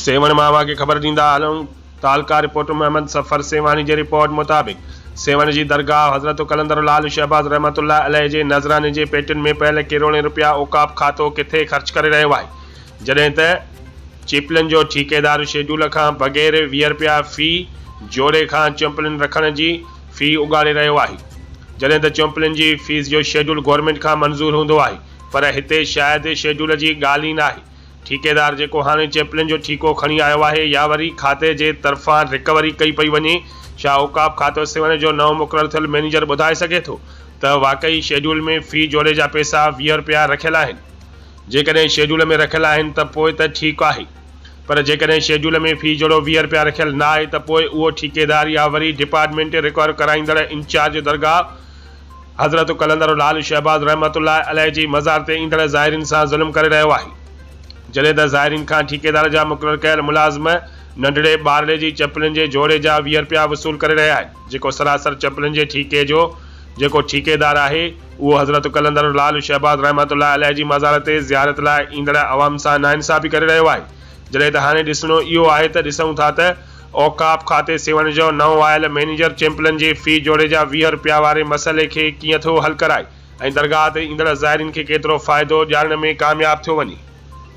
سيوهڻ مان اوهان کي خبر ڏيندا هلون تعلقه رپورٽر محمد صفر سيوهاڻي جي رپورٽ مطابق سيوهڻ جي درگاهه حضرت قلندر لعل شهباز رحمة الله عليه جي نذراني جي پيٽين ۾ پيل ڪروڙين رپيا اوقاف کاتو ڪٿي خرچ ڪري رهيو آهي جڏهن ته چيپلن جو ٺيڪيدار شيڊول کان بغير 20 رپيا في جوڙي کان چمپلن رکڻ جي في اڳاڙي رهيو آهي جڏهن ته چمپلن جي فيس جو شيڊول گورنمينٽ کان منظور هوندو آهي پر هتي شايد شيڊول جي ڳالهه ئي ناهي ٺيڪيدار جيڪو هاڻي چيپلن جو ٺيڪو کڻي آيو آهي يا وري کاتي جي طرفان رڪوري ڪئي پئي وڃي، ڇا اوقاف کاتو سيوهڻ جو نئون مقرر ٿيل مئنيجر ٻڌائي سگهي ٿو ته واقعي شيڊول ۾ في جوڙي جا پئسا 20 رپيا رکيل آهن؟ جيڪڏهن شيڊول ۾ رکيل آهن ته پوء ته ٺيڪ آهي پر جيڪڏهن شيڊول ۾ في جوڙو 20 رپيا رکيل نه آهي ته پوء اهو ٺيڪيدار يا وري ڊپارٽمينٽ رڪور ڪرائيندڙ انچارج درگاهه حضرت قلندر لعل شهباز رحمة الله عليه جي مزار تي ايندڙ زائرين سان ظلم ڪري رهيو آهي. جڏهن ته زائرين کان ٺيڪيدار جا مقرر ڪيل ملازم ننڍڙي ٻارڙي جي چپلين جي جوڙي جا 20 رپيا وصول ڪري رهيا آهن جيڪو سراسر چپلين جي ٺيڪي جو جيڪو ٺيڪيدار آهي اهو حضرت قلندر لعل شهباز رحمة الله عليه جي مزار تي زيارت لاء ايندڙ عوام سان ناانصافي ڪري رهيو آهي. جڏهن ته هاڻي ڏسڻو اهو آهي ته ڏسون ٿا ته اوقاف کاتي سيوهڻ جو نئون آيل مئنيجر چيمپلن جي في جوڙي جا 20 رپيا واري مسئلي کي ڪيئن ٿو حل ڪرائي ۽ درگاهه تي ايندڙ زائرين کي ڪيترو فائدو ڏيارڻ ۾ ڪامياب ٿيو وڃي.